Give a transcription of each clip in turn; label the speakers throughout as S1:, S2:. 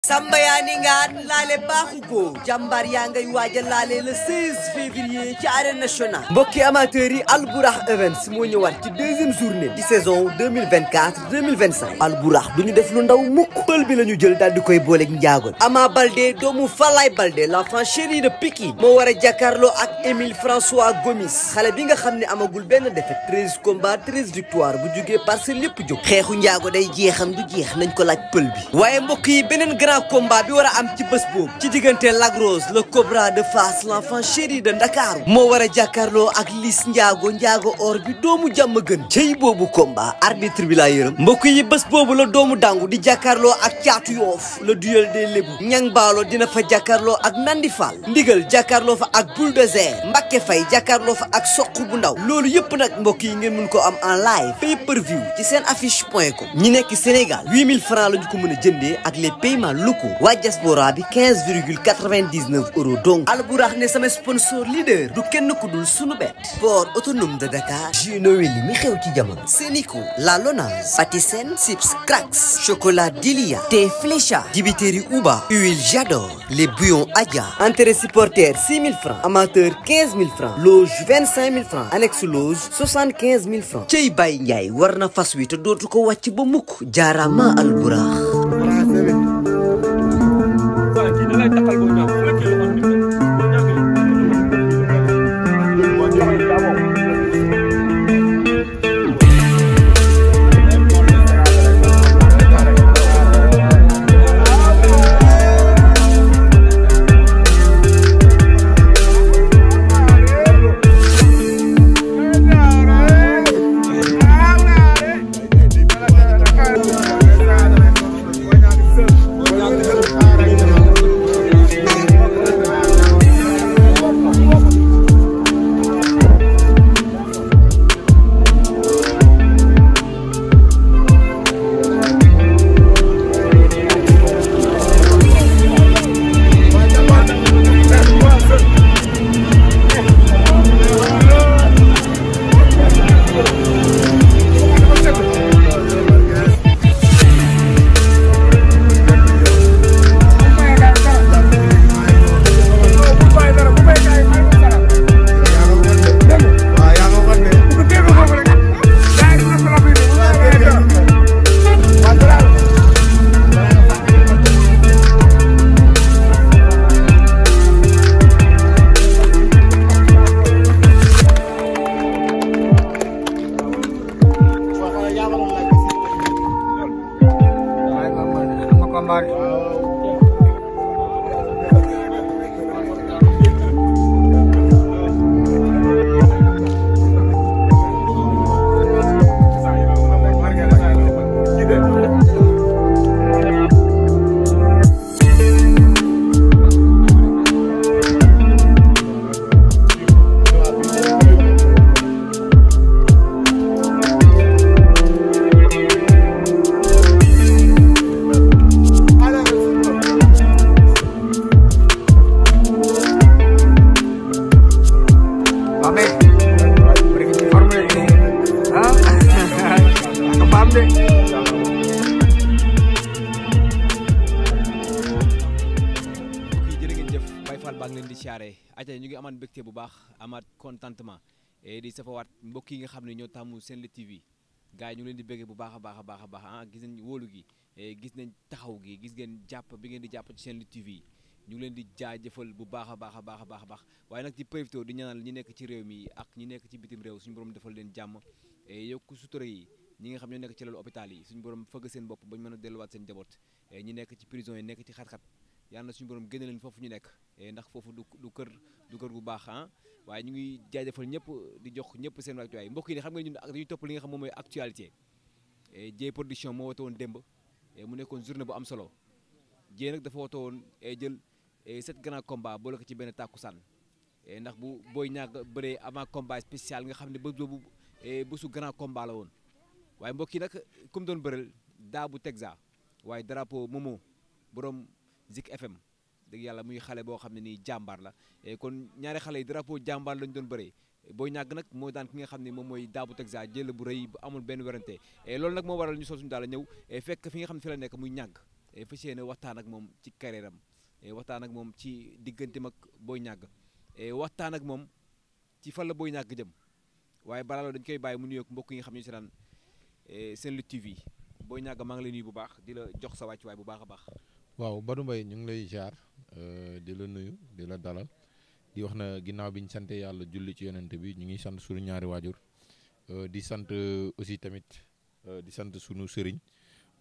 S1: Samba yaa ni ngaan laale baaxu ko jàmbaar yaa ngay waaja laale le 16 février ci arène nationale mbokki amateurs yi Albourakh Events moo ñëwaat ci deuxième journée di saison 2024-2025 Albourakh duñu def lu ndaw mukk pël bi la ñu jël daal di koy booleeg njaagoon Ama Baldé doomu Falaye Baldé l'enfant chéri de Pikine moo war a jàkkaarloo ak Émile François Gomis xale bi nga xam ne amagul benn défaite 13 combats 13 victoires bu jugee Parcelles lépp jóg xeexu njaago day jeexam du jeex nañ ko laaj pël bi waaye mbokk yi beneen grand combat bi war a am ci bés boobu ci diggante Lac Rose le Cobra de Fass l'enfant chéri de Ndakaaru moo war a jàkkaarloo ak Liss Ndiago or bi doomu jàmm gën cey boobu combat arbitre bi laa yërëm mbokk yi bés boobu la doomu dangu di jàkkaarloo ak caatu yoof le duel des lébu ñang baalo dina fa jàkkaarloo ak Nandi Fall ndigal jàkkaarloo fa ak bulldozer Mbacké Faye jàkkaarloo fa ak soq bu ndaw loolu yëpp nag mbokk yi ngeen mun ko am en live pay per view ci seen affiche.com ñi nekk Sénégal 8000 francs la ñu ko mën a jëndee ak les paiements locaux waa diaspora bi 15,99 € donc Albourakh ne sama sponsor leader du kenn ku dul sunu bet port autonome de Dakar Gino Weli mi xew ci jamono Sénico La Lonase Patisen Sips Cracks chocolat Dilia thé Flécha dibiteri Uba huile J'adore les bouillons Adja entrée supporter 6000 francs amateur 15000 francs loge 25000 francs annexe loge 75000 francs cey Baye Ndiaye war na fas wi te dootu ko wàcc ba mukk jaarama Albourakh
S2: ñu ngi amaat mbégte bu baax amaat contentement di safawaat mbokk yi nga xam ne ñoo tàmmu Senle TV gars yi ñu ngi leen di béggee bu baax a baax a baax a baax ah gis nañ wóolu gi gis nañ taxaw gi gis ngeen jàpp bi ngeen di jàpp ci Senle TV ñu ngi leen di jaajëfal bu baax a baax a baax a baax a baax waaye nag di profité di ñaanal ñi nekk ci réew mi ak ñi nekk ci bitim réew suñu borom defal leen jàmm yokku sutura yi ñi nga xam ñoo nekk ci lalu hôpital yi suñu borom fëgg seen bopp bañ mën a delluwaat seen njaboot ñi nekk ci prison yi nekk ci xat-xat yàlla na suñu borom génne leen foofu ñu nekk ndax foofu du kër bu baax ah waaye ñu ngi jaajëfal ñëpp di jox ñëpp seen wàccuwaay mbokk yi xam nga ñun dañuy topp li nga xam moom mooy actualité Dieye production moo wote woon démb mu nekkoon journée bu am solo Dieye nag dafa wote woon jël 7 grands combats boole ko ci benn tàkkusaan ndax bu Boy Niang bëree avant combat spécial nga xam ne bés boobu bésu grand combat la woon waaye mbokk yi nag comme doon bëreel daa bu Texas waaye drapeau Momo borom Zik FM dëgg yàlla muy xale boo xam ne nii jàmbaar la kon ñaari xale yi drapeau jàmbaar lañu doon bëree Boy Niang nag moo daan ki nga xam ne moom mooy daa bu Texas jël bu rëy bu amul benn werante loolu nag moo waral ñu sol suñu daal ñëw fekk fi nga xam ne fi la nekk muy ñàgg fas yéene waxtaan ak moom ci carrière am waxtaan ak moom ci digganteem ak Boy Niang waxtaan ak moom ci fan la Boy Niang jëm waaye balaa loolu dañu koy bàyyi mu nuyoog mbokk yi nga xam ne ñu si daan Sen Lutte TV Boy Niang maa ngi lay nuyu bu baax di la jox sa wàccuwaay bu baax a baax.
S3: waaw Badou Mbaye ñu ngi lay jaar di la nuyu di la dalal di wax na ginnaaw bi ñu sant yàlla julli ci yonent bi ñu ngi sant suñu ñaari waajur di sant aussi tamit di sant suñu sëriñ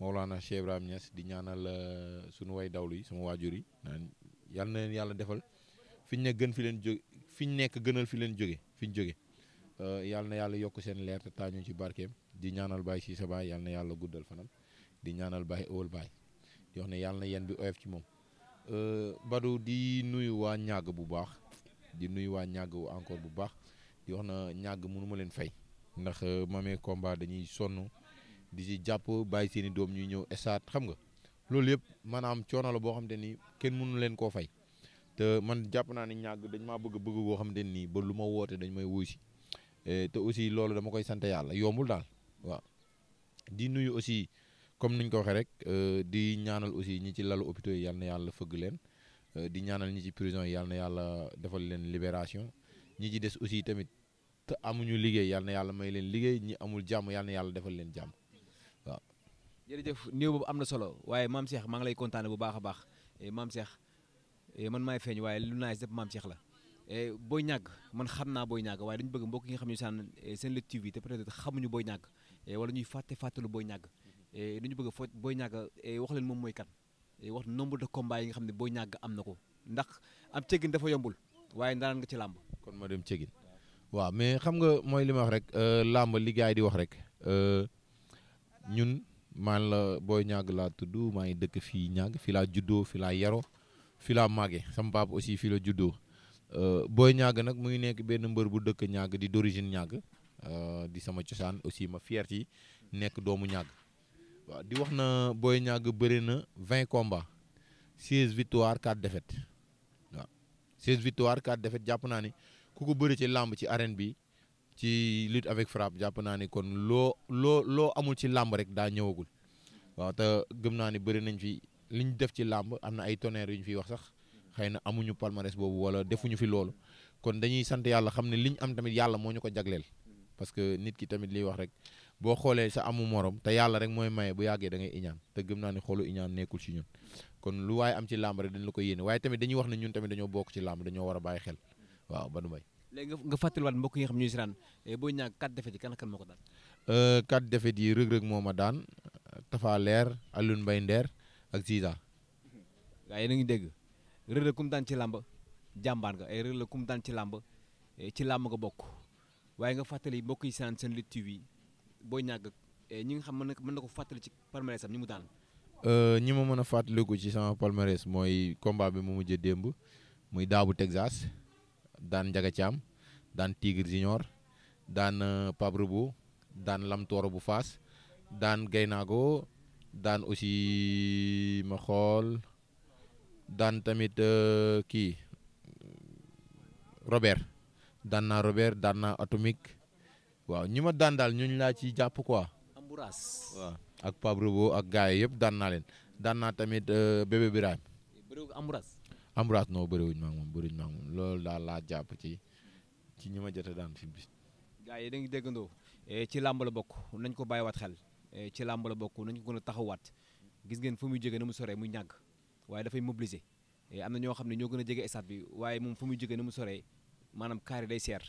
S3: Mawlana Cheikh Ibrahim Niass di ñaanal suñu way dawlu yi sama waajur yi naan yal na leen yàlla defal fi ñu nekk gën fi leen jóge fi ñu nekk gënal fi leen jóge fi ñu jóge yal na yàlla yokk seen leer te taañu ci barkeem di ñaanal Baye si sa baay yal na yàlla guddal fanam di ñaanal Baye ëwal Baye di wax ne yàlla na yen bi oyof ci moom Badou di nuyu waa ñàgg bu baax di nuyu waa ñàgg encore bu baax di wax na ñàgg mënu ma leen fay ndax mamee combat dañuy sonn di ci jàpp bàyyi seen i doom ñuy ñëw estaat xam nga loolu yëpp maanaam coono la boo xam te ni kenn mënu leen koo fay te man jàpp naa ni ñàgg dañ maa bëgg boo xam te nii ba lu ma woote dañ may wuy si te aussi loolu dama koy sant yàlla yombul daal waaw di nuyu aussi comme niñ ko waxee rek di ñaanal aussi ñi ci lalu hôpitaux yi yal na yàlla fëgg leen di ñaanal ñi ci prison yi yal na yàlla defal leen libération ñi ci des aussi tamit te amuñu liggéey yal na yàlla may leen liggéey ñi amul jàmm yal na yàlla defal leen jàmm waaw.
S2: jërëjëf néew boobu am na solo waaye maam Cheikh maa ngi lay kontaane bu baax a baax maam Cheikh man maay feeñ waaye lu naay def maam Cheikh la Boy Niang man xam naa Boy Niang waaye dañu bëgg mbokk yi nga xam ne saan Sen Lutte TV te peut-être xamuñu Boy Niang wala ñuy fàttelu Boy Niang dañu bëgg fo Boy Niang wax leen moom mooy kan wax nombre de combats yi nga xam ne Boy Niang am na ko ndax am cëggin dafa yombul waaye ndaraan nga ci làmb
S3: kon ma dem cëggin waaw mais xam nga mooy li ma wax rek làmb li gars yi di wax rek ñun maan la Boy Niang laa tudd maa ngi dëkk fii Niang fii laa juddoo fii laa yaroo fii laa màggee sama papa aussi fii la juddoo Boy Niang nag mu ngi nekk benn mbër bu dëkk Niang di d'origine Niang di sama cosaan aussi ma fier ci nekk doomu Niang waaw di wax na Boy Niang bëri na 20 combats 16 victoires 4 défaites waaw 16 victoires 4 défaites jàpp naa ni ku ko bëri ci làmb ci arène bi ci lutte avec frappe jàpp naa ni kon loo amul ci làmb rek daa ñëwagul waaw te gëm naa ni bëri nañ fi liñ def ci làmb am na ay tonnerres yu ñu fiy wax sax xëy na amuñu palmarès boobu wala defuñu fi loolu kon dañuy sant yàlla xam ne liñ am tamit yàlla moo ñu ko jagleel parce que nit ki tamit liy wax rek boo xoolee sa amu morom te yàlla rek mooy maye bu yàggee da ngay iñaan te gëm naa ni xoolu iñaan nekkul ci ñun kon lu waaye am ci làmb rek dañ la ko yéene waaye tamit dañuy wax ne ñun tamit dañoo bokk ci làmb dañoo war a bàyyi xel waaw Badou Mbaye
S2: léegi nga fàttaliwaat mbokk yi nga xam ñu si daan Boy Niang 4 défaites yi kan moo ko daan
S3: 4 défaites yi Reug Reug moo ma daan Tafa Leer Alioune Mbaye Nder ak Ziza
S2: waaw yéen a ngi dégg Reug Reug kum daan ci làmb jàmbaan nga Reug Reug kum daan ci làmb nga bokk waaye nga fàttali mbokk yi saan Sen Lutte TV Boy Niang ñi nga xam mën na ko fàttali ci palmarès am ñi mu daan
S3: ñi ma mën a fàttaliku ci sama palmarès mooy combat bi mu mujjee démb muy Daabu Texas daan Njaga Caam daan Tigre Junior daan Pape Rebo daan Lam Tooro bu Faas daan Gaynaago daan aussi ma xool daan tamit kii Robert daan naa Robert daan naa Atomique waaw ñi ma daan daal ñooñu laa ci jàpp quoi.
S2: Amburaas
S3: waaw ak Pape Rebo ak gars yi yëpp daan naa leen daan naa tamit Bébé Birame.
S2: bëriwul Amburaas.
S3: Amburaas non bëriwuñ ma ak moom loolu daal laa jàpp ci ñi ma jot a daan fi bis.
S2: gars yi da ngi déggandoo ci làmb la bokk nañ ko bàyyiwaat xel ci làmb la bokk nañ ko gën a taxawaat gis ngeen fu muy jógee na mu soree muy ñàgg waaye dafay mobiliser am na ñoo xam ne ñoo gën a jege stade bi waaye moom fu muy jógee na mu soree maanaam kaar yi day seer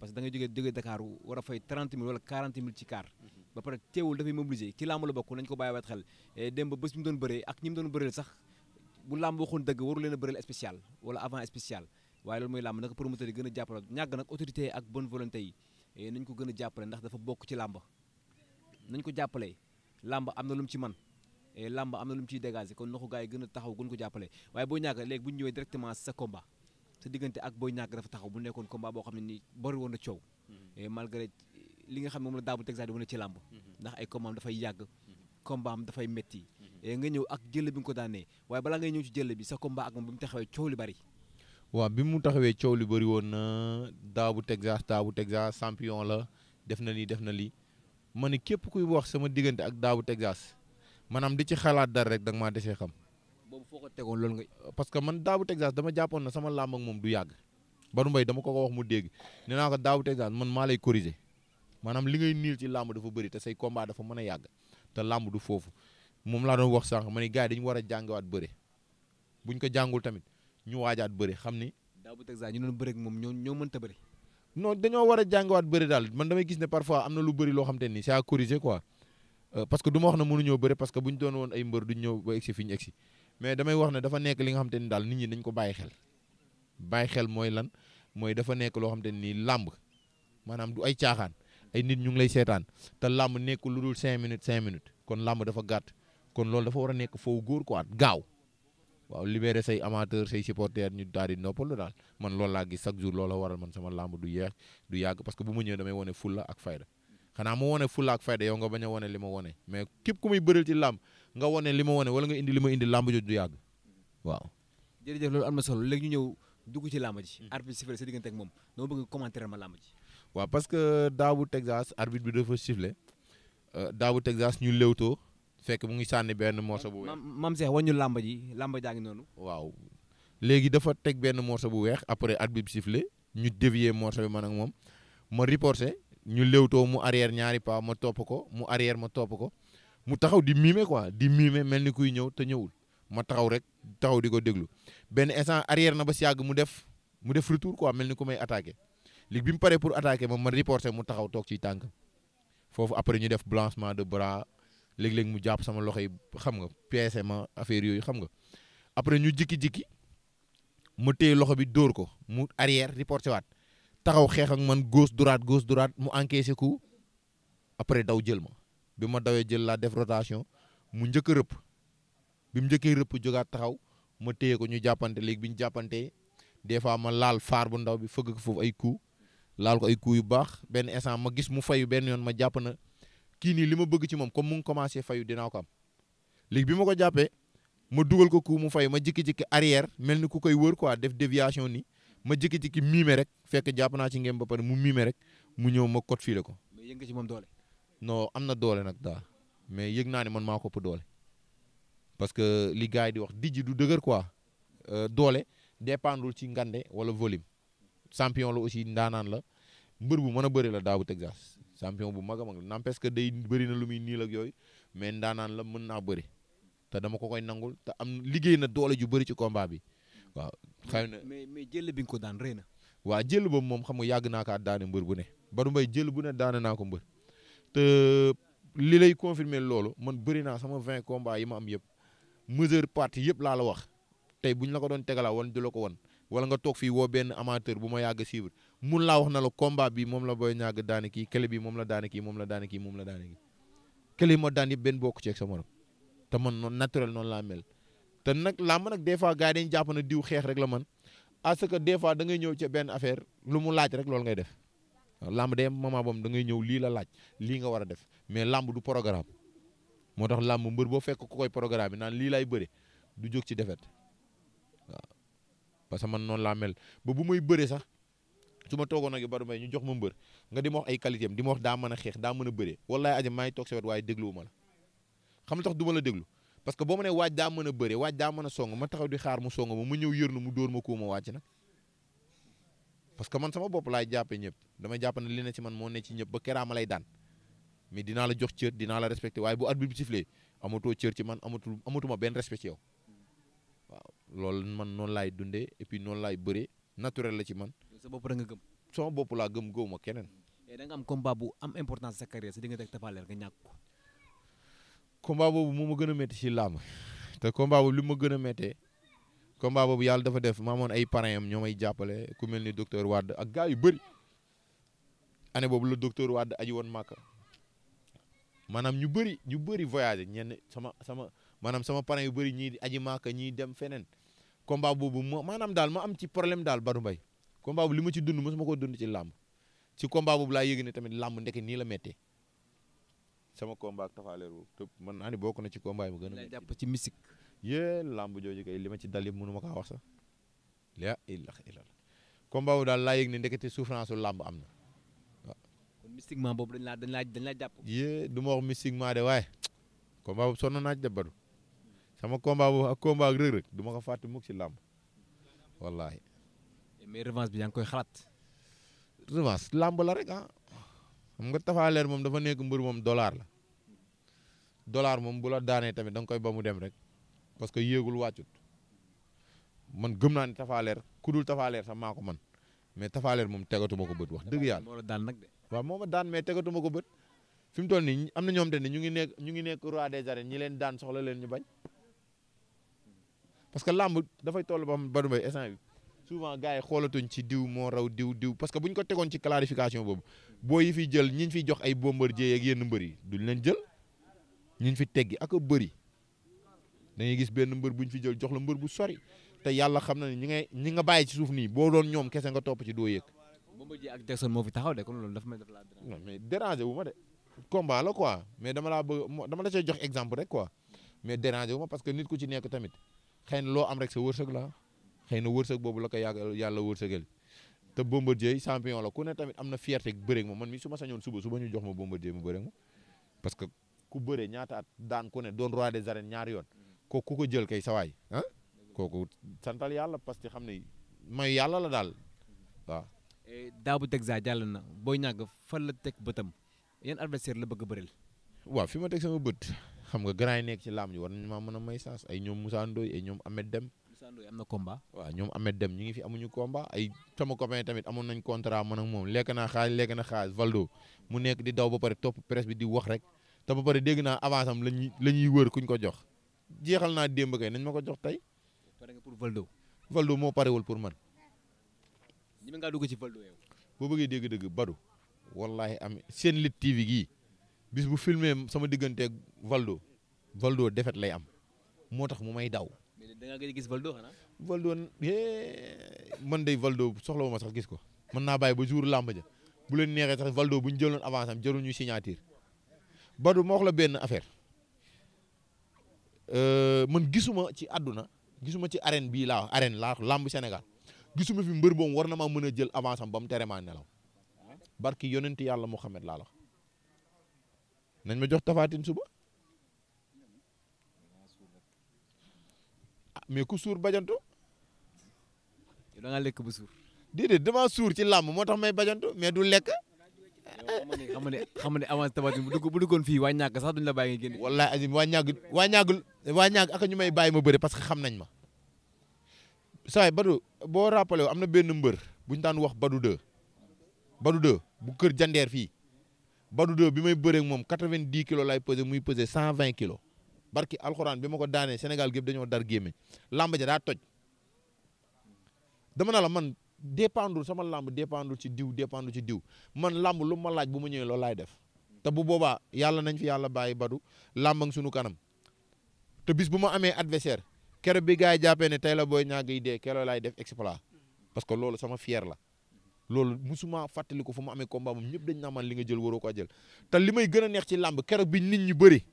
S2: parce que da nga jógee Dakar war a fay 30 000 wala 40 000 ci kaar ba pare teewul dafay mobiliser ci làmb la bokk nañ ko bàyyiwaat xel dem ba bés bi mu doon bëree ak ñi mu doon bëreel sax bu làmb waxoon dëgg waru leen a bëreel spécial wala avant spécial waaye loolu mooy làmb naka promoteur yi gën a jàppale ñàgg nag autorité ak bonne volonté yi nañ ko gën a jàppale ndax dafa bokk ci làmb nañ ko jàppale làmb am na lu mu ci man làmb am na lu mu ciy dégager kon na ko gars yi gën a taxaw gën ko jàppale waaye Boy Niang léegi bu ñu ñëwee directement sa combat sa diggante ak Boy Niang dafa taxaw bu nekkoon combat boo xam ne ni bari woon na coow malgré li nga xam ne moom la Daabu Texas di wane ci làmb ndax ay combat am dafay yàgg combat am dafay metti nga ñëw ak jël bi nga ko daanee waaye balaa ngay ñëw ci jël bi sa combat ak moom bi mu taxawee coow li bari
S3: waaw bi mu taxawee coow li bëri woon na Daabu Texas champion la def na lii ma ne képp kuy wax sama diggante ak Daabu Texas maanaam di ci xalaat dara rek da nga maa desee xam.
S2: boobu foo ko tegoon loolu nga.
S3: parce que man Daabu Texas dama jàppoon na sama làmb ak moom du yàgg Badou Mbaye dama ko wax mu dégg nee naa ko Daabu Texas man maa lay corriger maanaam li ngay niil ci làmb dafa bëri te say combat dafa mën a yàgg te làmb du foofu moom laa doon wax sànq ma ne gars yi dañu war a jàngawaat bëre buñ ko jàngul tamit ñu waajaat bëre xam ni.
S2: Daabu Texas ñu doon bëre ak moom ñoo mënta bëri.
S3: non dañoo war a jàngawaat bëre daal man damay gis ne parfois am na lu bëri loo xam te ni c'est à corriger quoi parce que du ma wax ne mënuñoo bëre parce que buñ doon woon ay mbër duñ ñëw ba egsi fi ñu egsi mais damay wax ne dafa nekk li nga xam te ni daal nit ñi dañ ko bàyyi xel mooy lan mooy dafa nekk loo xam te ni làmb maanaam du ay caaxaan ay nit ñu ngi lay seetaan te làmb nekk lu dul 5 minutes kon làmb dafa gàtt kon loolu dafa war a nekk foofu góor quoi gaaw waaw libéré say amateur say supporters ñu daal di noppalu daal man loolu laa gis chaque jour loola waral man sama làmb du yeex du yàgg parce que bu ma ñëwee damay wane fulla ak fayda xanaa ma wane fulla ak fayda yow nga bañ a wane li ma wane mais képp ku muy bëril ci làmb nga wane li ma wane wala nga indi li ma indi làmb jooju du yàgg waaw.
S2: jërëjëf loolu am na solo léegi ñu ñëw dugg ci làmb ji. arbitre sifflé sa diggante ak moom dama bëgg commentaire ma làmb ji.
S3: waaw parce que Daabu Texas arbitre bi dafa sifflé Daabu Texas ñu léwtoo fekk mu ngi sànni benn morceau bu weex.
S2: Mam Cheikh wañu làmb ji làmb jaa ngi noonu.
S3: waaw léegi dafa teg benn morceau bu weex après arbitre bi sifflé ñu dévier morceau bi man ak moom ma reporté ñu léwtoo mu arrière ñaari pas ma topp ko mu arrière ma topp ko mu taxaw di mimer quoi di mimer mel ni kuy ñëw te ñëwul ma taxaw rek taxaw di ko déglu benn instant arrière na ba si yàgg mu def retour quoi mel ni ku may attaqué léegi bi mu paree pour attaquer ma reporté mu taxaw toog ci tànk foofu après ñu def blanchiment de bras léeg-léeg mu jàpp sama loxo yi xam nga peese ma affaire yooyu xam nga après ñu jikki-jikki ma téye loxo bi dóor ko mu arrière reporté waat taxaw xeex ak man gauche droite mu encaissé coup après daw jël ma bi ma dawee jël laa def rotation mu njëkk a rëpp bi mu njëkkee rëpp jógaat taxaw ma téye ko ñu jàppante léegi bi ñu jàppantee des fois ma laal faar bu ndaw bi fëgg ko foofu ay coup laal ko ay coup yu baax benn instant ma gis mu fayu benn yoon ma jàpp na kii nii li ma bëgg ci moom comme mu ngi commencé fayu dinaa ko am léegi bi ma ko jàppee ma dugal ko coup mu fayu ma jikki-jikki arrière mel ni ku koy wër quoi def déviation ni ma jikki-jikki miime rek fekk jàpp naa ci ngeen ba pare mu miime rek mu ñëw ma code file ko.
S2: mais yëg nga ci moom doole.
S3: non am na doole nag daal mais yëg naa ne man maa ko ëpp doole parce que li gars yi di wax dijji du dëgër quoi doole dépendul ci ngande wala volume champion la aussi ndaanaan la mbër bu mën a bëri la Daabu Texas champion bu mag a mag n'empêche que day bëri na lu muy niil ak yooyu mais ndaanaan la mën naa bëri te dama ko koy nangul te am liggéey na doole ju bëri ci combat bi waaw. xëy na
S2: mais jël bi nga ko daan rëy na.
S3: waaw jël boobu moom xam nga yàgg naa kaa daane mbër bu ne Badou Mbaye jël bu ne daane naa ko mbër te li lay confirmer loolu man bëri naa sama 20 combats yi ma am yëpp mesure partie yëpp laa la wax tey bu ñu la ko doon tegalaa wan di la ko wan wala nga toog fii woo benn amateur bu ma yàgg a suivre mun laa wax na la combat bi moom la booy ñàgg daane kii kële bi moom la daane kii moom la daane kii moom la daane kii kële yi ma daan yëpp benn bokk ci ak sa morom te man noonu naturel noonu laa mel te nag làmb nag des fois gars yi dañu jàpp na diw xeex rek la man parce que des fois da ngay ñëw ci benn affaire lu mu laaj rek loolu ngay def waaw làmb day moment boobu da ngay ñëw lii la laaj lii nga war a def mais làmb du programme moo tax làmb mbër boo fekk ku koy programme bi naan lii lay bëre du jóg ci defet waaw parce que man noonu laa mel ba bu may bëre sax su ma toogoon ak Badou Mbaye ñu jox ma mbër nga di ma wax ay qualité am di ma wax daa mën a xeex daa mën a bëre wallaay aja maa ngi toog sa wet waaye dégluwuma la xam nga tax du ma la déglu parce que boo ma ne waaj daa mën a bëre waaj daa mën a song ma taxaw di xaar mu song ma mu ñëw yërnu mu dóor ma koo ma wàcc nag parce que man sama bopp laay jàppee ñëpp damay jàpp ne li ne ci man moo ne ci ñëpp ba keraa ma lay daan mais dinaa la jox cër dinaa la respecté waaye bu arbitre bi sifflé amatoo cër ci man amatuma benn respect ci yow waaw loolu man noonu laay dundee et puis noonu laay bëree naturel la ci man.
S2: sa bopp rek nga gëm.
S3: sama bopp laa gëm ma keneen.
S2: da nga am combat bu am importance sa carrière sa diggante ak Tapha Leer nga ñàkk ko.
S3: combat boobu moo ma gën a métti ci làmb te combat boobu li ma gën a méttee combat boobu yàlla dafa def ma amoon ay parrain am ñoo may jàppale ku mel ni docteur Wade ak gars yu bëri année boobu la docteur Wade aji woon Màkka maanaam ñu bëri voyagé ñenn sama parrain yu bëri ñii di aji Màkka ñii dem feneen combat boobu maanaam daal ma am ci problème daal Badou Mbaye combat boobu li ma ci dund mosuma ko dund ci làmb ci combat boobu laa yëg ne tamit làmb ndeke nii la méttee sama combat ak Tapha Leer boobu te man naa ni bokk na ci combat yi ma gën a métti
S2: jàpp ci mystique
S3: yée làmb jooju kay li ma ci dal yëpp mënu ma kaa wax sax la ilaha illallah combat boobu daal laa yëg ne ndekete souffrance u làmb am na waaw
S2: kon mystiquement boobu dañ laa jàpp
S3: yée du ma wax mystiquement de waaye combat boobu sonn naaj de Badou sama combat boobu ak combat ak Reug Reug du ma ko fàtte mukk ci làmb wallaahi.
S2: mais revanche bi yaa ngi koy xalaat.
S3: revanche làmb la rek ah xam nga Tapha Leer moom dafa nekk mbër moom dollar moom bu la daanee tamit da nga koy ba mu dem rek parce que yéegul wàccut man gëm naa ne Tapha Leer ku dul Tapha Leer sax maa ko man mais Tapha Leer moom tegatuma ko bët wax dëgg yàlla.
S2: moo la daan nag de.
S3: waaw moo ma daan mais tegatuma ko bët fi mu toll nii am na ñoom te ne ñu ngi nekk roi des arènes ñi leen daan soxla leen ñu bañ parce que làmb dafay toll ba xam Badou Mbaye instant bi souvent gars yi xoolatuñ ci diw moo raw diw parce que bu ñu ko tegoon ci clarification boobu boo yi fiy jël ñi ñu fiy jox ay Bombardier ak yenn mbër yi duñ leen jël ñi ñu fi teggi ak a bëri dañuy gis benn mbër bu ñu fi jël jox la mbër bu sori te yàlla xam na ne ñi nga bàyyi ci suuf nii boo doon ñoom kese nga topp ci doo yëg.
S2: Bombardier ak Jackson moo fi taxaw de kon loolu dafa may def la
S3: non mais déranger wu ma de combat la quoi mais dama la cay jox exemple rek quoi mais déranger wu ma parce que nit ku ci nekk tamit xëy na loo am rek sa wërsëg la xëy na wërsëg boobu la ko yàlla wërsëgal te Bombardier champion la ku ne tamit am na fierté bëreeg moom man mi su ma sañoon suba ñu jox ma Bombardier mu bëreeg moom parce que ku bëree ñaata at daan ku ne doon roi des arènes ñaari yoon kooku ku ko jël kay sawaay ah kooku santal yàlla parce que xam ne may yàlla la daal waaw.
S2: Daabu Texas jàll na Boy Niang fan la teg bëtam yan adversaire la bëgg a bëreel.
S3: waaw fi ma teg sama bët xam nga grand yi nekk ci làmb ji war nañu maa mën a may saas ay ñoom Moussa Ndoye ay ñoom Ahmed Dem.
S2: Moussa Ndoye am na combat.
S3: waaw ñoom Ahmed Dem ñu ngi fi amuñu combat ay sama copain tamit amoon nañ contrat man ak moom lekk naa xaalis Valdo mu nekk di daw ba pare topp presse bi di wax rek te ba pare dégg naa avance am la ñuy wër kuñ ko jox jeexal naa démb kay nañ ma ko jox tey.
S2: pare nga pour Valdo.
S3: Valdo moo parewul pour man.
S2: ñi ma ngaa dugg ci Valdo yow.
S3: boo bëggee dégg-dëgg Badou wallahi am seen Lutte TV gii bis bu filmé sama digganteeg Valdo defet lay am moo tax mu may daw.
S2: mais da nga gëj gis Valdo xanaa.
S3: Valdo man day Valdo soxla ma sax gis ko mën naa bàyyi ba jour làmb ja bu leen neexee sax Valdo bu ñu jëloon avance am jarul ñuy signature Badou ma wax la benn affaire man gisuma ci àdduna gisuma ci arène bii laa arène laa làmb Sénégal gisuma fi mbër boobu war na maa mën a jël avance am ba mu tere maa nelaw barki yonenti yàlla Muhammad laa la nañ ma jox Tapha Tine suba mais ku suur bajantu.
S2: yow da ngaa lekk bu suur.
S3: déedéet damaa suur ci làmb moo tax may bajantu mais du lekk.
S2: xam nga ne avance Tapha Tine bu duggoon fii waa ñàkk sax duñ la bàyyi nga génn.
S3: wallahi azim waa ñàgg ak ñu may bàyyi ma bëre parce que xam nañ ma. saa yi Badou boo rappelé am na benn mbër bu ñu daan wax Badou 2 bu kër jandeer fii Badou 2 bi may bëree ak moom 90 kilos lay pesé muy pesé 120 kilos barki alxuraan bi ma ko daanee Sénégal gépp dañoo dar gémmeñ làmb ja daa toj dama na la man dépendre sama làmb dépendre ci diw man làmb lu ma laaj bu ma ñëwee loolu laay def te bu boobaa yàlla nañ fi yàlla bàyyi Badou làmb ak sunu kanam te bis bu ma amee adversaire keroog bi gars yi jàppee ne tey la Boy Niang yi dee keroog laay def exploit parce que loolu sama fier la loolu musuma fàttali ko fu mu amee combat moom ñëpp dañ naa man li nga jël waroo ko jël te li may gën a neex ci làmb keroog bi nit ñi bëri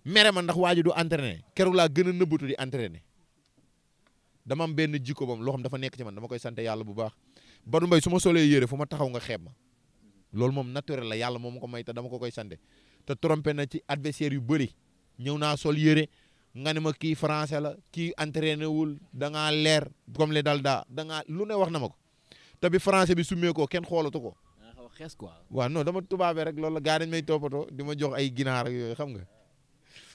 S3: mere ma ndax waa ji du entraîné keroog laa gën a nëbbatu di entraîné dama am benn jikko bam loo xam dafa nekk ci man dama koy sant yàlla bu baax Badou Mbaye su ma solee yére fu ma taxaw nga xeeb ma loolu moom naturel la yàlla moom ko may te dama ko koy sante te trompé na ci adversaire yu bëri ñëw naa sol yére nga ne ma kii français la kii entraîné wul da ngaa leer comme le dal daa da ngaa lu ne wax na ma ko te bi français bi summee ko kenn xoolatu ko.
S2: da nga xaw a xees quoi.
S3: waaw non dama tubaabee rek loolu la gaa dañ may toppatoo di ma jox ay ginaar ak yooyu xam nga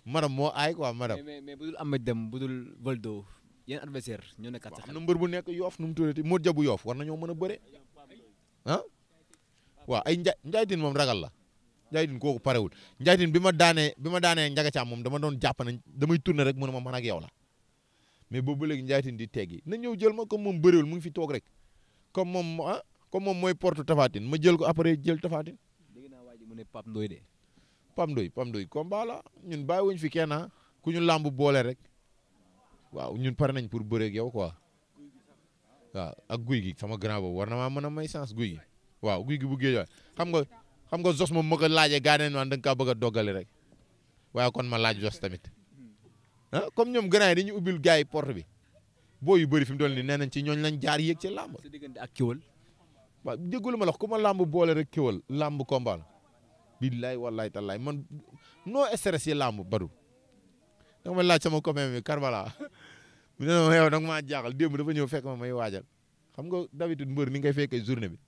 S3: madame moo aay quoi madame.
S2: mais budul Ahmed Dem budul Valdo yéen adversaire ñoo nekkaat sax.
S3: am na mbër bu nekk yoof nu mu tuddati moo jabu yoof war nañoo mën a bëre ah waaw ay njaaytin moom ragal la. Njaaytin kooku parewul Njaaytin bi ma daanee Njaga Caam moom dama doon jàpp nañ damay tourner rek mu ne ma man ak yow la mais boobu ba léegi Njaaytin di teggi na ñëw jël ma comme moom bëriwul mu ngi fi toog rek comme moom mooy porte Tapha Tine ma jël ko après jël Tapha Tine.
S2: dégg naa waa ji mu ne Pape Ndoye de.
S3: Pape Ndoye combat la ñun bàyyiwuñ fi kenn ku ñu làmb boole rek waaw ñun pare nañ pour bëreeg yow quoi waaw ak guy gi sama grand boobu war na maa mën a may chance guy gi waaw guy gi bu géej xam nga Zos moom ma ko laajee gaa neen waan da nga kaa bëgg a doggali rek waaye kon ma laaj Zos tamit comme ñoom grand yi dañuy ubbil gars yi porte bi boo yu bëri fi mu toll nii nee nañ ci ñooñ lañ jaar yéeg ci làmb.
S2: sa diggante ak Kéwal.
S3: waaw déggu ma la ku ma làmb boole rek Kéwal làmb combat la billaay wallaay tallaay man noo stress yi làmb Badou da nga ma laaj sama copain bi Karbala mu ne ma yow da nga maa jaaxal démb dafa ñëw fekk ma may waajal xam nga d'habitude mbër ni ngay fekkee journée bi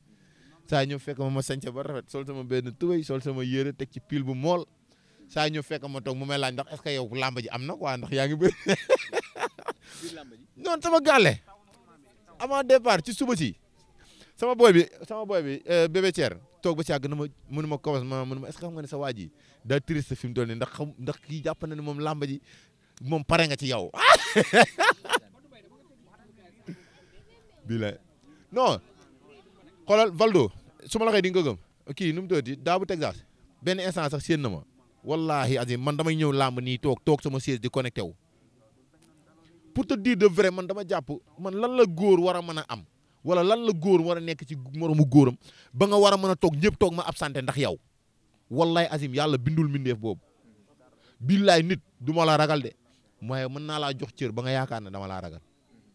S3: saa ñëw fekk ma sañse ba rafet sol sama benn tubéy sol sama yére teg ci pile bu mool saa ñëw fekk ma toog mu may laaj ndax est-ce que yow làmb ji am na quoi ndax yaa ngi bëri noonu sama gàlle avant départ ci suba si sama boy bi bébé Thier toog ba ci àgg na ma mënu ma kobos mënu ma est-ce que xam nga ne sa waa ji daa triste fi mu toll nii ndax kii jàpp na ne moom làmb ji moom pare nga ci yow bilaay non xoolal Valdo su ma la waxee di nga gëm kii nu mu tuddati daa bu Texas benn instant sax séen na ma wallahi azim man damay ñëw làmb nii toog sama siège di connecté wu pour te dire de vrai man dama jàpp man lan la góor war a mën a am wala lan la góor war a nekk ci moromu góoram ba nga war a mën a toog ñëpp toog ma absenté ndax yow wallahi azim yàlla bindul mbindeef boobu billaay nit du ma la ragal de mooy mën naa laa jox cër ba nga yaakaar ne dama laa ragal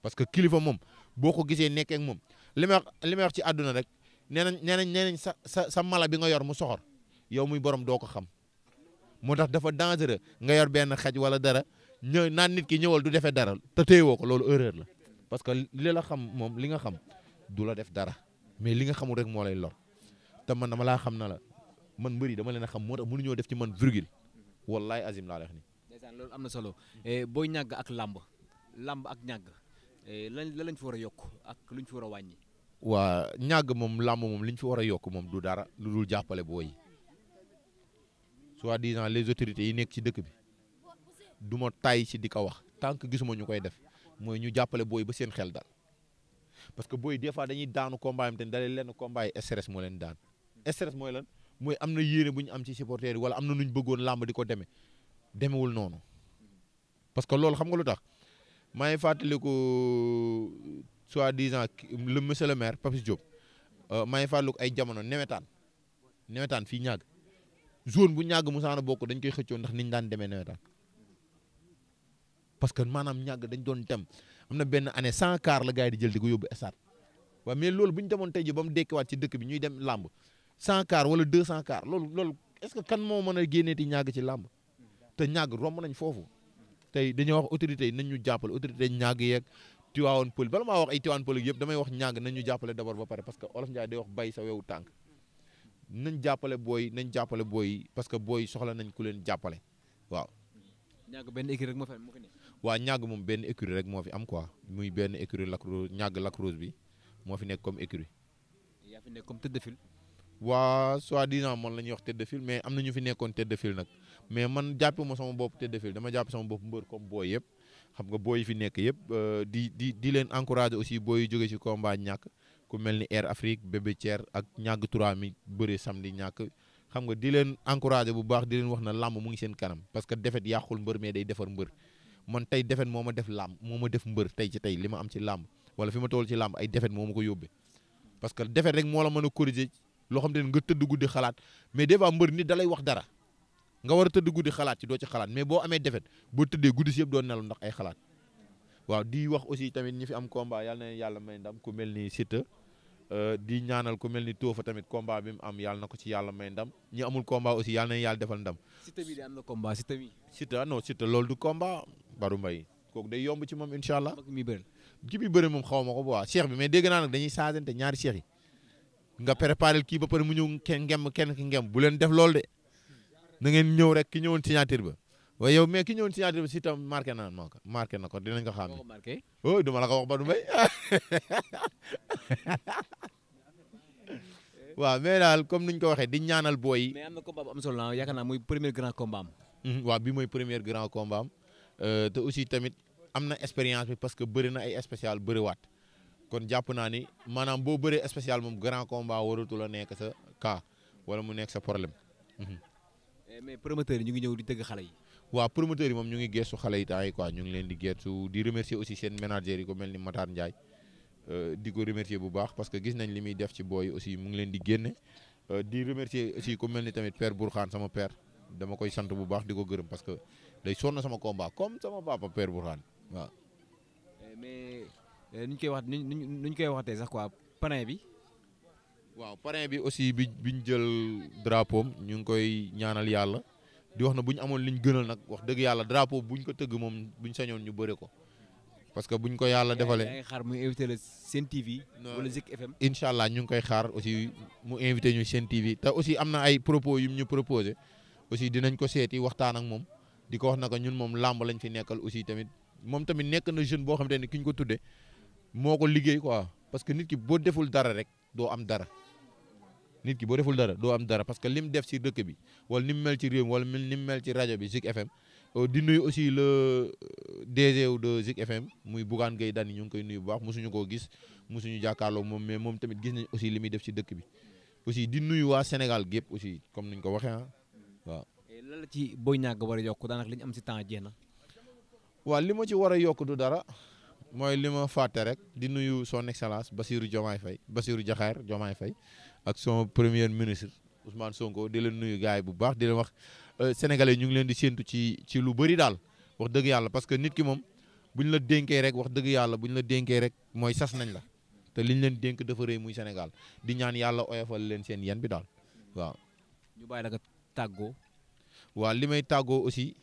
S3: parce que kilifa moom boo ko gisee nekkee ak moom li may wax ci àdduna rek nee nañ sa mala bi nga yor mu soxor yow muy borom doo ko xam moo tax dafa dangereux nga yor benn xaj wala dara naan nit ki ñëwal du defee dara te téyewoo ko loolu erreur la parce que li la xam moom li nga xam du la def dara mais li nga xamul rek moo lay lor te man dama laa xam na la man mbëri dama leen a xam moo tax mënuñoo def ci man virgule wallahi azim laa lay wax ni
S2: ndeysaan loolu am na solo booy ñàgg ak làmb ak ñàgg la lañ fi war a yokk ak luñ fi war a wàññi.
S3: waa ñàgg moom làmb moom liñ fi war a yokk moom du dara lu dul jàppale booy yi soi-disant les autorités yi nekk ci dëkk bi du ma tay ci di ko wax tant que gisuma ñu koy def mooy ñu jàppale booy ba seen xel dal parce que booy des fois dañuy daanu combat yi te dalee lenn combat yi stress moo leen daan stress mooy lan mooy am na yéene bu ñu am ci supporter yi wala am na nuñ bëggoon làmb di ko demewul noonu parce que loolu xam nga lu tax maa ngi fàttaliku soi-disant le monsieur le maire Papis Diop maa ngi fàttaliku ay jamono newetaan fii ñàgg zone bu ñàgg musaana bokk dañ koy xëccoo ndax niñ daan demee newetaan parce que maanaam ñàgg dañ doon dem am na benn année 100 car la gars yi di jël di ko yóbbu stade waaw mais loolu bu ñu demoon tey ji ba mu dekkiwaat ci dëkk bi ñuy dem làmb 100 car wala 200 car loolu est-ce que kan moo mën a génneeti ñàgg ci làmb te ñàgg romb nañ foofu tey dañoo wax autorités yi nañ ñu jàppale autorité ñàgg yeeg Tivaouane Peulh bala maa wax ay Tivaouane Peulh yëpp damay wax ñàgg nañ ñu jàppale d'abord ba pare parce que Olof Ndiaye day wax bay sa wewu tànk nañ jàppale booy parce que booy soxla nañ ku leen jàppale waaw.
S2: ñàgg benn écurie rek moo fi ne.
S3: waaw ñàgg moom benn écurie rek moo fi am quoi muy benn écurie Lac Rose ñàgg Lac Rose bi moo fi nekk comme écurie.
S2: yaa fi nekk comme tête de file.
S3: waa soi-disant man la ñuy wax tête de file mais am na ñu fi nekkoon tête de file nag mais man jàppee ma sama bopp tête de file dama jàpp sama bopp mbër comme booy yëpp xam nga booy yi fi nekk yëpp di leen encourager aussi booy yu jógee ci combat ñàkk ku mel ni Air Afrique Bébé Thier ak ñàgg 3 mi bëri samedi ñàkk xam nga di leen encourager bu baax di leen wax na làmb mu ngi seen kanam parce que defet yàqul mbër mais day defar mbër man tey defet moo ma def làmb moo ma def mbër tey ci tey li ma am ci làmb wala fi ma toll ci làmb ay defet moo ma ko yóbbee parce que defet rek moo la mën a corriger loo xam te ne nga tëdd guddi xalaat mais des fois mbër nit da lay wax dara nga war a tëdd guddi xalaat ci doo ci xalaat mais boo amee defet boo tëddee guddi si yëpp doo nelaw ndax ay xalaat waaw di wax aussi tamit ñi fi am combat yàlla na yàlla may ndam ku mel ni Siteu di ñaanal ku mel ni Toofa tamit combat bi mu am yàlla na ko ci yàlla may ndam ñi amul combat aussi yàlla na yàlla defal ndam.
S2: Siteu bi de am na combat Siteu bi.
S3: Siteu non Siteu loolu du combat Badou Mbaye kooku day yomb ci moom incha allah. ki muy bëri moom xaw ma ko bu baax Cheikh bi mais dégg naa nag dañuy saagante ñaari Cheikh yi nga préparé kii ba pare mu ñëw kenn ki ngem bu leen def loolu de na ngeen ñëw rek ki ñëwoon signature ba waaye yow mais ki ñëwoon signature ba si tam marqué na ko dinañ ko xam ne oh duma la ko wax Badou Mbaye waaw mais daal comme niñ ko waxee di ñaanal booy yi.
S2: mais am na combat bu am solo la yaakaar naa mooy premier grand combat am.
S3: waaw bi mooy premier grand combat am te aussi tamit am na expérience bi parce que bëri na ay spécial bëriwaat kon jàpp naa ni maanaam boo bëree spécial moom grand combat waratu la nekk sa cas wala mu nekk sa problème.
S2: mais promoteurs yi ñu ngi ñëw di tëgg xale yi.
S3: waaw promoteurs yi moom ñu ngi gestu xale yi temps yi quoi ñu ngi leen di gestu di remercier aussi seen manager yi ko mel ni Matar Ndiaye di ko remercier bu baax parce que gis nañ li muy def ci booy aussi mu ngi leen di génne di remercier aussi ku mel ni tamit père Bourkhane sama père dama koy sant bu baax di ko gërëm parce que day sonn sama combat comme sama papa père Bourkhane waaw.
S2: mais nuñ koy waxatee sax quoi parrain bi
S3: waaw parrain bi aussi biñ jël drapeau ñu ngi koy ñaanal yàlla di wax na bu ñu amoon liñ gënal nag wax dëgg yàlla drapeau buñ ko tëgg moom buñ sañoon ñu bëre ko parce que buñ ko yàlla defalee.
S2: yaa ngi xaar muy invité la Sen TV. wala Zik FM.
S3: incha allah ñu ngi koy xaar aussi mu invité ñu Sen TV te aussi am na ay propos yu ñu proposé aussi dinañ ko seeti waxtaan ak moom di ko wax na ko ñun moom làmb lañ fi nekkal aussi tamit moom tamit nekk na jeune boo xam te ne ki ñu ko tuddee moo ko liggéey quoi parce que nit ki boo deful dara rek doo am dara. nit ki boo deful dara doo am dara parce que lim def ci dëkk bi wala ni mu mel ci réew mi wala ni mu mel ci rajo bi Zik FM di nuyu aussi le DG de Zik FM muy Bougane Gueye Dany ñu ngi koy nuyu bu baax mosuñu koo gis mosuñu jàkkaarloo moom mais moom tamit gis nañ aussi li muy def ci dëkk bi aussi di nuyu waa Sénégal gépp aussi comme niñ ko waxee waaw.
S2: lan la ci Boy Niang war a yokk daanaka li ñu am ci temps jeex na.
S3: waaw li ma ci war a yokk du dara mooy li ma fàtte rek di nuyu son excellence Bassirou Diakhar Diomaye Faye ak son premier ministre Ousmane Sonko di leen nuyu gars yi bu baax di leen wax sénégalais ñu ngi leen di séentu ci lu bëri daal wax dëgg yàlla parce que nit ki moom bu ñu la dénkee rek wax dëgg yàlla bu ñu la dénkee rek mooy sas nañ la te liñ leen dénk dafa rëy muy Sénégal di ñaan yàlla oyofal leen seen yan bi daal waaw.
S2: ñu bàyyi la nga tàggoo.
S3: waaw li may tàggoo aussi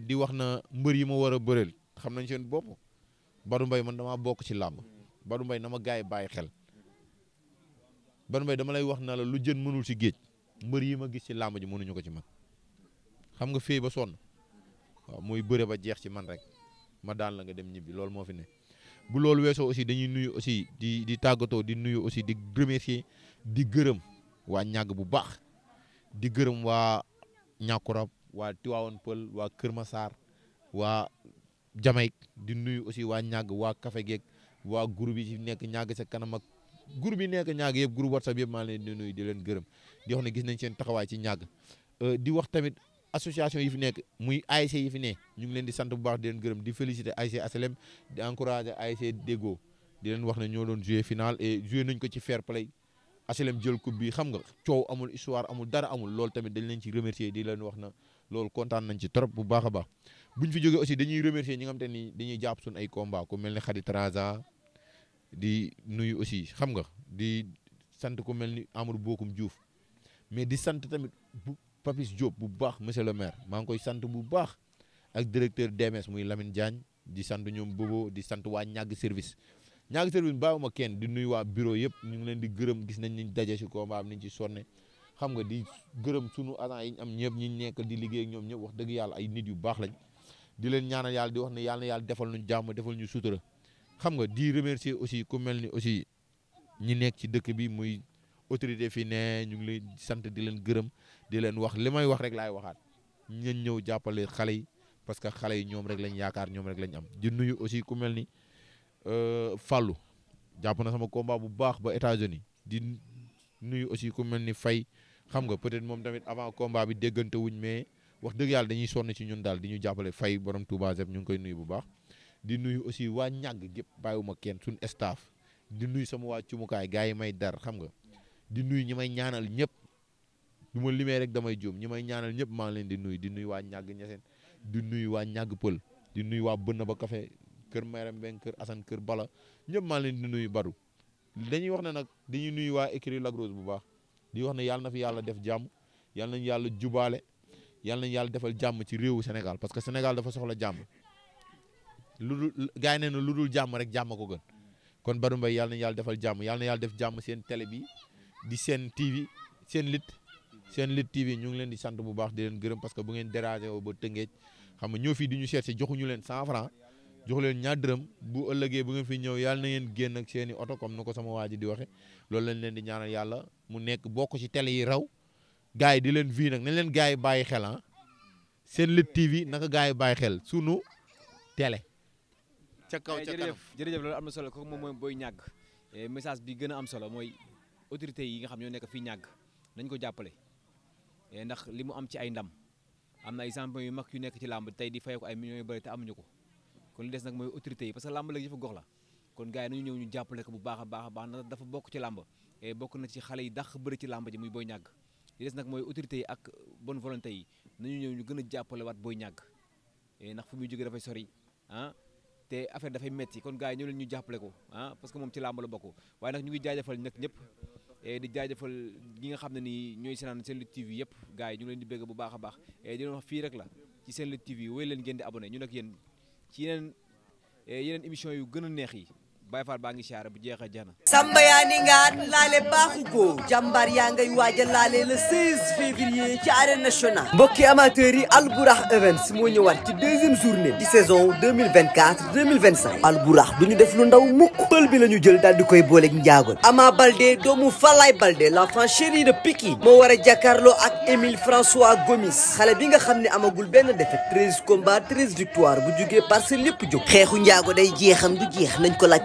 S3: di wax na mbër yi ma war a bëreel xam nañ seen bopp Badou Mbaye man damaa bokk ci làmb Badou Mbaye na ma gars yi bàyyi xel. Badou Mbaye dama lay wax na la lu jën mënul ci géej mbër yi ma gis ci làmb ji mënuñu ko ci man xam nga fee ba sonn waaw mooy bëre ba jeex ci man rek ma daan la nga dem ñibbi loolu moo fi ne bu loolu weesoo aussi dañuy nuyu aussi di tàggatoo di nuyu aussi di remercier di gërëm waa ñàgg bu baax di gërëm waa ñàkkurab waa Tivaouane Pël waa Kër Massar waa Jamaïque di nuyu aussi waa ñàgg waa Café Geek waa groupe yi ci nekk ñàgg sa kanam ak groupe yi nekk ñàgg yëpp groupe WhatsApp yëpp maa leen di nuyu di leen gërëm di wax ne gis nañ seen taxawaay ci ñàgg di wax tamit association yi fi nekk muy ASC yi fi ne ñu ngi leen di sant bu baax di leen gërëm di féliciter ASC HLM di encourager ASC Déggo di leen wax ne ñoo doon jouer final et jouer nañ ko ci fair play HLM jël coupe bi xam nga coow amul histoire amul dara amul loolu tamit dañ leen ci remercier di leen wax na loolu kontaan nañ ci trop bu baax a baax buñ fi jógee aussi dañuy remercier ñi nga xam te ni dañuy jàpp suñ ay combat ku mel ni Khady Traza di nuyu aussi xam nga di sant ku mel ni Amadou Bokum Diouf mais di sant tamit bu Papis Diop bu baax monsieur le maire maa ngi koy sant bu baax ak directeur DMS muy Lamine Diagne di sant ñoom Bobo di sant waa ñàgg service bàyyiwuma kenn di nuyu waa bureau yëpp ñu ngi leen di gërëm gis nañ niñ daje si combat am niñ ci sonne xam nga di gërëm sunu agent yi ñu am ñëpp ñi nekk di liggéey ak ñoom ñëpp wax dëgg yàlla ay nit yu baax lañ di leen ñaanal yàlla di wax ne yàlla na yàlla defal ñu jàmm defal ñu sutura xam nga di remercier aussi ku mel ni aussi ñi nekk ci dëkk bi muy autorité fi ne ñu ngi lay sant di leen gërëm di leen wax li may wax rek laay waxaat ñeen ñëw jàppale xale yi parce que xale yi ñoom rek lañ yaakaar ñoom rek lañ am di nuyu aussi ku mel ni Fallou jàpp na sama combat bu baax ba États-Unis di nuyu aussi ku mel ni Faye xam nga peut-être moom tamit avant combat bi déggante wuñ mais wax dëgg yàlla dañuy sonn ci ñun daal di ñu jàppale Faye borom Touba Zep ñu ngi koy nuyu bu baax di nuyu aussi waa ñàgg gépp bàyyiwuma kenn suñ staff di nuyu sama waa cumukaay gars yi may dar xam nga di nuyu ñi may ñaanal ñëpp du ma limee rek damay jóom ñi may ñaanal ñëpp maa ngi leen di nuyu waa ñàgg ñeseen di nuyu waa ñàgg pël di nuyu waa bënn ba café kër Mayram Mbeng kër Assane kër Bala ñëpp maa leen di nuyu Badou dañuy wax ne nag dañuy nuyu waa écurie Lac Rose bu baax di wax ne yàlla na fi yàlla def jàmm yàlla nañu yàlla jubaale yàlla nañu yàlla defal jàmm ci réewu Sénégal parce que Sénégal dafa soxla jàmm lu dul gars yi nee na lu dul jàmm rek jàmm ko gën kon Badou Mbaye yàlla nañu yàlla defal jàmm yàlla na yàlla def jàmm seen télé bi di seen TV seen lit TV ñu ngi leen di sant bu baax di leen gërëm parce que bu ngeen déranger woo ba Tëngéej xam nga ñoo fii di ñu seet si joxuñu leen 100 francs jox leen ñaar dërëm bu ëllëgee bu ngeen fi ñëw yàlla na ngeen génn ak seen i oto comme nu ko sama waa ji di waxe loolu lañ leen di ñaanal yàlla mu nekk bokk ci télé yi raw gars yi di leen vi nag nañ leen gars yi bàyyi xel ah seen lit TV naka gars yi bàyyi xel sunu télé. ca kaw ca kanam
S2: jërëjëf loolu am na solo kooku moom mooy Boy Niang message bi gën a am solo mooy autorité yi nga xam ñoo nekk fii Niang nañ ko jàppale ndax li mu am ci ay ndam am na ay champion yu mag yu nekk ci làmb tey di fay ko ay millions yu bëri te amuñu ko kon li des nag mooy autorité yi parce que làmb léegi yëfa gox la kon gars yi nañu ñëw ñu jàppale ko bu baax a baax a baax ndax dafa bokk ci làmb bokk na ci xale yi dàq bëri ci làmb ji muy Boy Niang li des nag mooy autorité yi ak bonne volonté yi nañu ñëw ñu gën a jàppale waat Boy Niang ndax fu muy jógee dafay sori ah te affaire dafay metti kon gars yi ñoo leen ñu jàppale ko parce que moom ci làmb la bokk waaye nag ñu ngi jaajëfal nag ñëpp di jaajëfal ñi nga xam ne nii ñooy seetaan Sen Lutte TV yëpp gars yi ñu ngi leen di bégg bu baax a baax di leen wax fii rek la ci Sen Lutte TV wéy leen ngeen di abonné ñu nag yéen ci yeneen émission yu gën a neex yi Baye Fall baa ngi siyaare bu jeexee jeex na
S1: samba yaa ni ngaat laale baaxu ko jàmbaar yaa ngay waaj a laale le 16 février ci arène nationale mbokki amateurs yi Albourakh Events moo ñëwaat ci deuxième journée di saison 2024-2025 Albourakh duñu def lu ndaw mukk pël bi la ñu jël daal di koy booleeg njaagoon Ama Baldé doomu Falaye Baldé l'enfant chéri de Pikine moo war a jàkkaarloo ak Émile François Gomis xale bi nga xam ne amagul benn défaite 13 combats 13 victoires bu jugee Parcelles lépp jóg xeexu njaago day jeexam du jeex nañ ko laaj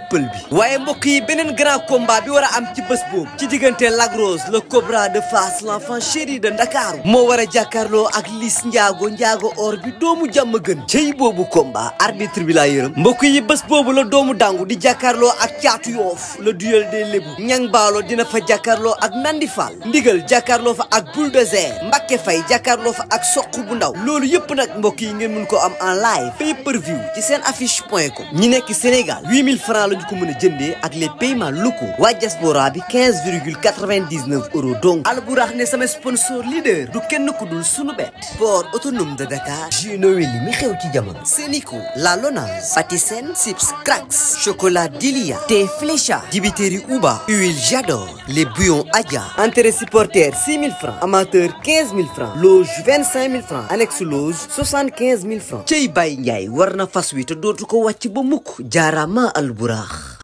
S1: waaye mbokk yi beneen grand combat bi war a am ci bés boobu ci diggante Lac Rose le Cobra de Fass l'enfant chéri de Ndakaaru moo war a jàkkaarloo ak Liss Ndiago or bi doomu jàmm gën cey boobu combat arbitre bi laa yërëm mbokk yi bés boobu la doomu dangu di jàkkaarloo ak Caatu Yoof le duel des Lébu Ñang Baalo dina fa jàkkaarloo ak Nandi Fall ndigal jàkkaarloo fa ak Bulldozer Mbacké Faye jàkkaarloo fa ak Soq bu ndaw loolu yëpp nag mbokk yi ngeen mun ko am en live pay per view ci seen affiche.com ñi nekk Sénégal 8000 francs lañu ko mën a jëndee ak les paiements locaux waa diaspora bi 15,99 € donc Albourakh ne sama sponsor leader du kenn ku dul sunu bet port autonome de Dakar jus Noël mi xew ci jamono Sénico La Lonase Patisen Sips Cracks chocolat Delia thé Flécha dibiteri Uba huile J'adore les bouillons Adja entrée supporter 6 000 francs amateur 15 000 francs loge 25 000 francs annexe loge 75 000 francs cey Baye Ndiaye war na fas wi te dootu ko wàcc ba mukk jaarama Albourakh